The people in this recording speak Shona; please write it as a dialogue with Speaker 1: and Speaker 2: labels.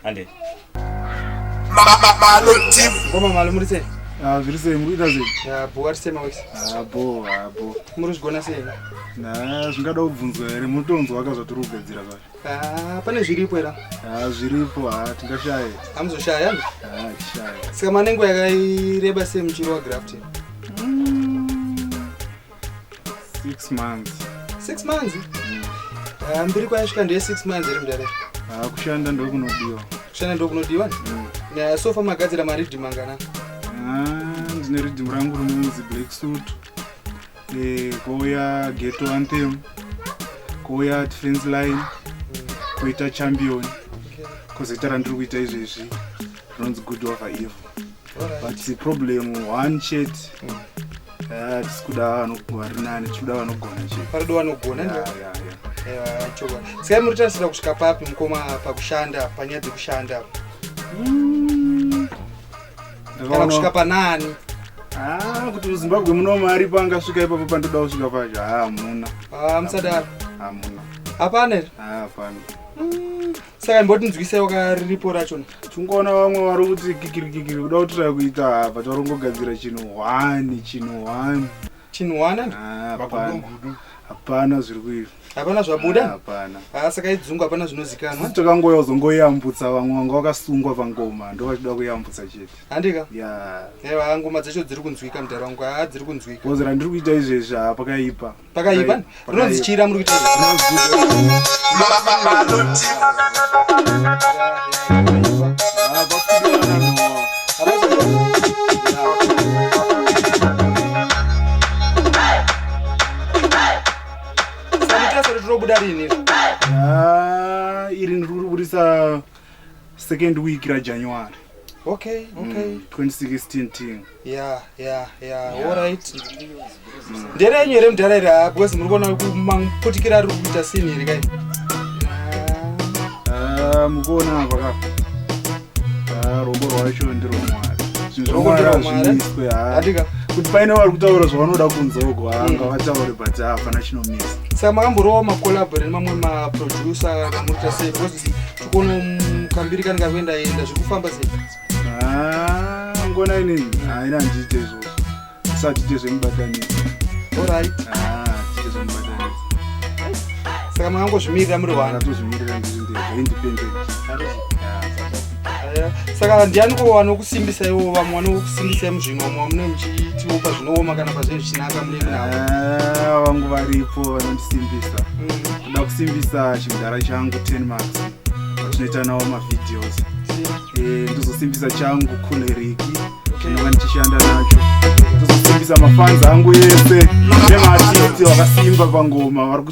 Speaker 1: Ande.
Speaker 2: Ngoma malo muri sei?
Speaker 3: Ah, zviri sei muri kuita sei?
Speaker 2: Ya, bho ari sei mawese?
Speaker 3: Ah, bho, ah, bho.
Speaker 2: Muri kuzvigona sei?
Speaker 3: Na, zvingada kubvunzwa here? Munotonzwa ka zvatiri kugadzira zvacho.
Speaker 2: Ah, pane zviripo here?
Speaker 3: Ah, zviripo, ah, tingashaye.
Speaker 2: Hamuzoshaya?
Speaker 3: Ah, tishaye.
Speaker 2: Saka manengo yakaireba sei muchirova graft?
Speaker 3: 6 months.
Speaker 2: 6 months? Ah, mbiri kwayasvika ndeye 6 months here, mudare?
Speaker 3: Ah, kushanda ndokunodiwa.
Speaker 2: Kushanda ndokunodiwa?
Speaker 3: Mm.
Speaker 2: Na so far magadzira mariddim mangana?
Speaker 3: Ah, ndine riddim rangu rinonzi Black Suit. Eh, kouya Ghetto Anthem. Kouya Defense Line. Koita Champion. Kozoita randiri kuita izvezvi rinonzi Good Over Evil. But the problem one chete, hatisi kuda vari nani, tiri kuda vanogona chete.
Speaker 2: Parado vanogona.
Speaker 3: Ya.
Speaker 2: Chokwadi. Saka muri tarisira kusvika papi, mukoma, pakushanda, panyaya dzekushanda? Kana kusvika panani?
Speaker 3: Ah, kuti muZimbabwe muno mari pangasvika ipapo pandoda kusvika pacho, ha, hamuna.
Speaker 2: Ah, musadaro.
Speaker 3: Hamuna.
Speaker 2: Hapana here?
Speaker 3: Ah, hapana.
Speaker 2: Saka imbotinzwisaiwo kariripo rachona.
Speaker 3: Tingoona vamwe vari kuti kikiri kikiri kuda kutira kuita hapa, taringogadzira chinhu one, chinhu one.
Speaker 2: Chinhu one?
Speaker 3: Ah, hapana, hapana zviri kuita.
Speaker 2: Hapana zvabuda?
Speaker 3: Ah, hapana.
Speaker 2: Ah, saka idzungu, hapana zvinozikanwa.
Speaker 3: Takangoya kuzongoyambutsa vamwe vanga vakasungwa pangoma, ndo vachida kuyambutsa chete.
Speaker 2: Handika?
Speaker 3: Ya.
Speaker 2: Ewa, ngoma dzacho dziri kunzwika, mudhara wangu. Ha, dziri kunzwika.
Speaker 3: Because randiri kuita izvezvi, ha, pakaipa.
Speaker 2: Pakaipa. Rinonzi chira muri kuita izvi?
Speaker 3: Ah, pakudiwa nanowa.
Speaker 2: Saka mutirasa kuti rinobuda rini izvo?
Speaker 3: Ah, iri ndiri kuribudisa second week raJanuary. 2016 ting.
Speaker 2: Ya, alright. Nderenyu here, mudhara, iri? Ha, because muri kuona kumaputikira riri kuita sini iri kai.
Speaker 3: Ah, mukuona apa ka. Ah, rombo rwacho ndiromwari. Zvinhu
Speaker 2: Rombo
Speaker 3: zvamwari
Speaker 2: ndiromwari.
Speaker 3: hazvimiswe, ah.
Speaker 2: Handika?
Speaker 3: Kuti paine vari kutaura zvavanoda kunzoko, ah, ngavataure, but hapana chinomisa.
Speaker 2: Saka makamborowa macollabo nemamwe maproducer kamurita sei? Because tikuona kambiri kanenge kakuenda enda, zviri kufamba sei?
Speaker 3: Ah, ngona inini haina, handiite izvozvo, tisati tiite zvemubatanidzo. Ah, tiite zvemubatanidzo.
Speaker 2: Saka makangozvimirira muri one?
Speaker 3: Ndakatozvimirira, ndiri ndega, independent.
Speaker 2: Aya, saka ndiani ko vanokusimbisaiwo, vamwe vanokusimbisai muzvinhu, vamwe vamune muchitiwo pazvinooma kana pazvinhu zvichinaka mune munavo?
Speaker 3: Ah, vangu varipo vanondisimbisa. Toda kusimbisa chimudhara changu 10 marks, tinoita nawo mavideos. Eh, ndozosimbisa changu Kuleriki chinova ndichishanda nacho. Ndozosimbisa mafans angu ese nemaartist vakasimba pangoma vari.